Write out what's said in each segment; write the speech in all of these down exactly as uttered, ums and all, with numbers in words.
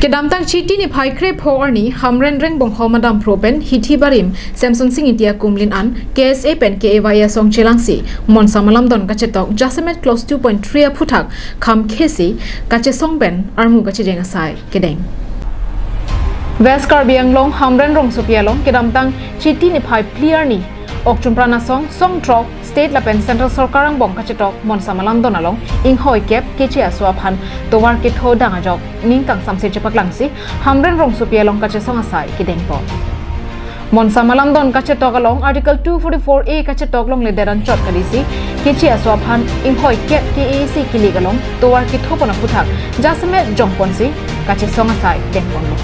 Kedamtang Chiti niphai krepho arni Hamren Rengbongho Madam Pro pen Hithi Barim Samson Sing Ingti akumlin an K S A pen K A Y A asong chelangsi Monsa Malamdon kachetok jasemet clause two point three aphuthak kham khesi kachesong pen armu kachejeng asai kedeng. West Karbi Anglong Hamren rongsopi along kedamtang Chiti niphai phli arni okchumpran asong song throk state lapen central sorkar angbong kachetok Monsa Malamdon along inghoi kep keche aso aphan tovar ketho dang ajok ning kangsamse chepaklangsi Hamren rongsopi along kachesong asai kedengpon. Monsa Malamdon kachetok along Article two forty-four A kachetok longle deran chot kalisi keche aso aphan inghoi kep K A A C kilik along tovar kethopon aphuthak jasemet jongponsi kachesong asai dengponlo.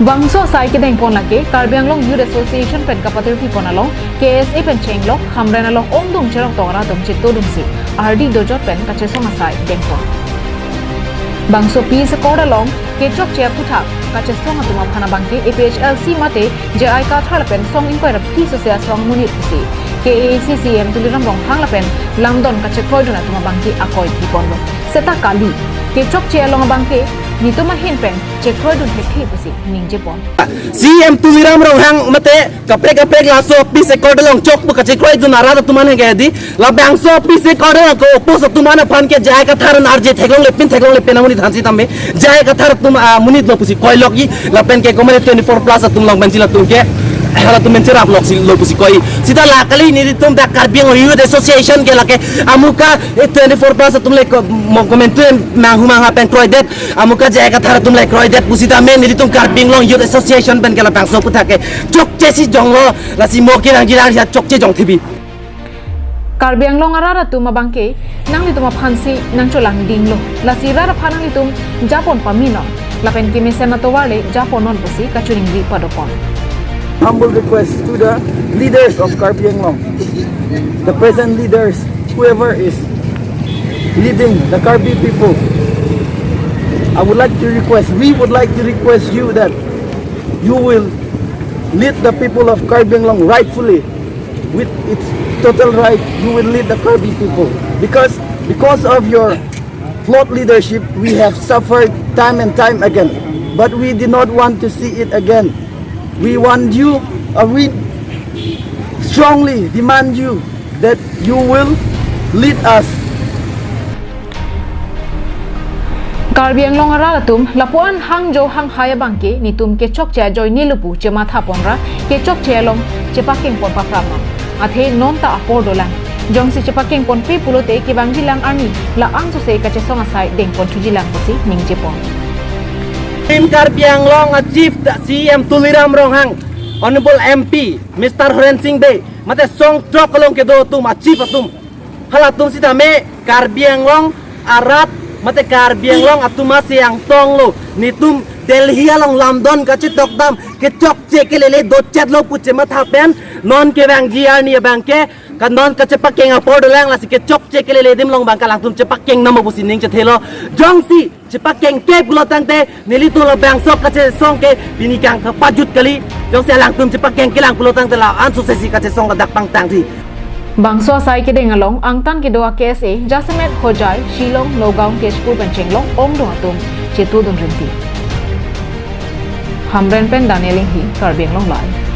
Bangso asai kedengpon lake Karbi Anglong Youth Association pen kapatirpipon along K S A pen chenglok Hamren along ongdung cherok tong arat atum chetodunsi ardi dojot pen kachesong asai dengpon. Bangso peace accord along kechokche aphuthak kachesong atum aphan abangke A P H L C mate J I Kathar lapen song ingkoi ra phli sose asong amonit pusi K A A C C M Tuliram Ronghang lapen lamdon kachekroidun atum abangke akoi piponlo. Seta kali kechokche along abangke nitum ahin pen chekroidun thekthe pusi ningjepon. C M Tuliram Ronghang mate kaprek kaprek laso peace accord along chok pu kachekroidun arat atum an hengke di. Labangso peace accord along ko-oppose atum an aphan ke J I Kathar an arje theklongle pin theklongle pin amonit thansi tame J I Kathar atum amonit lo pusi koilokji lapen ke komane twenty-four plus atum along pensi latum ke halatum men cherap loksi lo pusi koi. Seta la kali nelitum dak Karbi Anglong Youth Association ke lake amuka, eh, twenty-four plus atum le ko-, mo komentu manghu mangha pen kroidet, amuka J I Kathar atum le kroidet pusitame nelitum Karbi Anglong Youth Association pen ke labangso aphuthak ke chokche si jonglo, lasi mo kirang kirang sia chokche jongthebi. Karbi Anglong arat atum abangke nanglitum aphansi nangcholangdinglo. Lasi rat aphan nanglitum japon paminon lapen kemesen atovar le japonnon pusi kachiningri padopon. Humble request to the leaders of Karbi Anglong, the present leaders, whoever is leading the Karbi people. I would like to request, we would like to request you that you will lead the people of Karbi Anglong rightfully, with its total right. You will lead the Karbi people because, because of your flawed leadership, we have suffered time and time again. But we did not want to see it again. We want you, uh, we strongly demand you that you will lead us. Karbi Anglong arat atum lapuan hangjo hanghai abangke nitum kechokche ajoine lo pu chemathaponra kechokche along chepakengpon papramnon. Athe nonta apor dolang. Jongsi chepakengponpe pulote kevangjilang arni la-an sose kachesong asai dengponthujilang pusi ningjepon. Team Karbi Anglong a Chief C M Tuliram Ronghang, Honorable M P Mister Horen Sing Bey, mate song throk along kedo atum a Chief atum, halatum sitame Karbi Anglong arat mate Karbi Anglong atum asi angtong lo, nitum Delhi along lamdon kachetok dam kechokche kelele dochet lo pu chematha pen non kevangji arni abangke ka non kachepakeng apor dolang, lasi kechokche kelele adim along abangke alangtum chepakeng namo pusi ning chethelo. Jongsi chepakengke pulo tangte nelitum labangso kachesong ke pini kangkapajut kali. Jongsi alangtum chepakengkelang pulo tangte la-an sosesi kachesong ladak pangtangri. Bangso asai kedeng along angtan kedo a K S A jasemet Hojai, Shillong, Nagaon, Tezpur pen chenglok ongdung atum chetudun rinti. Hamren pen Daniel Inghi, Karbi Anglong Live.